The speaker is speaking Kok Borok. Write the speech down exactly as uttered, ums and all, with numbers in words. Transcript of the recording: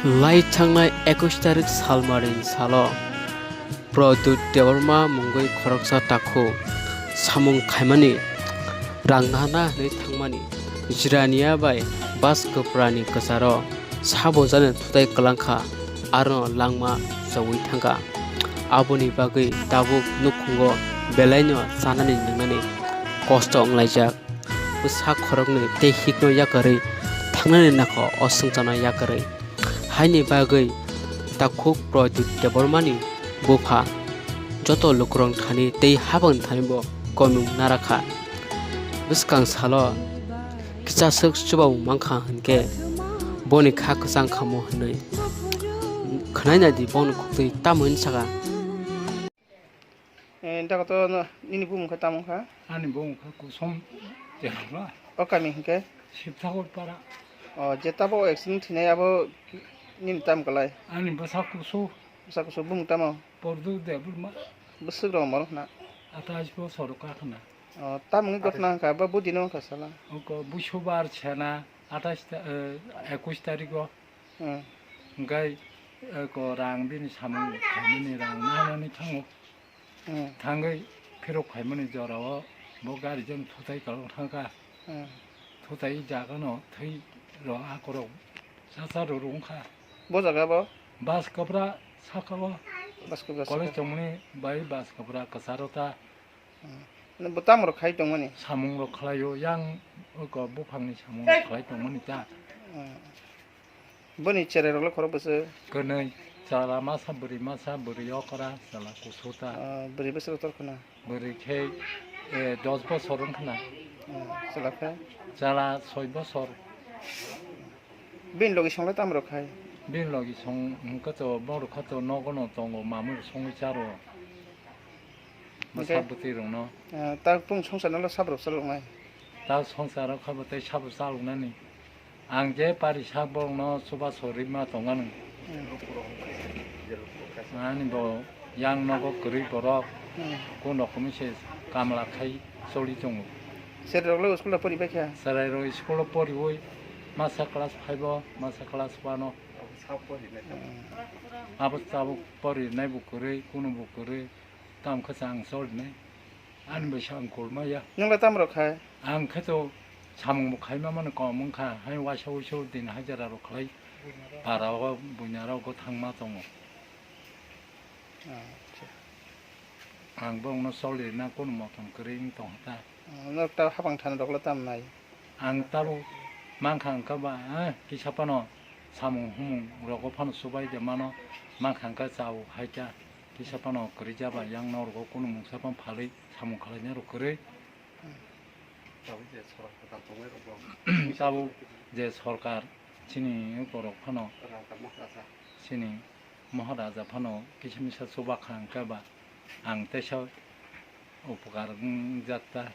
Lai thangnai ekush tarik Salmarini salo Pradyut Debbarma mungwi khoroksa takhuk samung khaimani rang nahana hwnwi thangmani Jirania bai bus kwphrani kwcharo sabo jani thutai kwlangkha, aro langma chogwi thangkha. Aboni bagwi tabuk nukhungo belaino chanani nwngnani kosto wnglaijak. Bwsa khoroknwi tei hikno yakarwi thangnani nakho o swngcharno yakarwi. Haini bagwi takhuk Pradyut Debbarmani bupha joto lukurokni thani tei habangni thani bo komung narakha. Bwskang salo kichaswk chubamung mankha hwnkhe boni kha kwchang khamu hwnwi khwnaina di bono khuktwi tamo hwnwi sakha. Eh, dago to no, nini bumung khe tamo kha? Ani bumung khe Kusom Cherokla. O kami hinkhe? Sibsagar para. O, je tabo accident thinai abo nini tam kalai? Ani bwsa kusu. Bwsa kusu bumung tamo? Pordu Debbarma. Bwswk rok moro khna? Atais bosor ka khna. O, tamo wngwi gotna wngkha, bo budi no wngkha sala? Oko busubar sena atais ta-, eh, ekush tarikh o. Hmm. Hwnkhe, eh, ko rang bini samung khaimani rang nainani thango. Hmm. Thangwi phirok phaimani jorao bo gari jani thutai kwlwng thangkha. Hmm. Thutai jagano thwi rw akorok chacha rw wngkha. Bo jaga bo? Bus kwpra saka o. Bus kwpra saka. College tongmani bai bus kwpra kwcharo ta. Hmm. Bo tamo rok khai tongmani? Samung rok khlaio, yang oko buphangni samung rok khlai tongmani ta. Hmm. Boni cherai rok le khorok bwswk? Kwnwi, chwla masa, bwrwi masa, bwrwi okra, chwla kusu ta. Ah, bwrwi bwswk tor khna? Bwrwi khe, eh, dos bosor wng khna. Hmm, chwla khe? Chwla soi bosor. Bini logi song le tamo rok khai? Bini logi song hwnkhe to borok kha to nogo no tongo, mamui rok songwi charo. Hwnkhe, bwsa bwtwi rok no. Eh, ta pung songsar no le sabo rok chalo wngnai? Ta songsar rok kha bo tei sabo chalo wngnani. Ang je pari sak borok no chubachu rima tong mano. Hmm. Ani bo yang nogo kwrwi borok, hmm, kun rokomwi se kamla khai choli tongo. Cherai rok le school o pori bai kha? Cherai rok school o poriwi masa class five o, masa class one o. Hmm. Abo tabuk porinai bo kwrwi, kunu bo kwrwi, tamo khe chang cholinai. Ani bai sa ang kolma ya. Nwng le tamo rok khai? Ang khe to samung bo khaima mano kom wngkha, hai waisa wuisu din hajara rok khlai para o buina rok go thangma tongo. Acha. Ang bongno choli rina kunu motom kwrwi wng tong kha ta. Norok ta hapang thani rok le tamo nai? Ang tabuk mankha wngkha ba, eh, kisa phano samung humung rogo phano chubai de mano, mankha wngkha chao hai kha, kisa phano kwrwi jaba yang norok kunu mungsa phano phalwi samung khlainai rok kwrwi. Tabuk je sorkar chini borok phano chini Maharaja phano kisa misa chuba kha hwnkhe ba ang teisa upokar wngjak ta.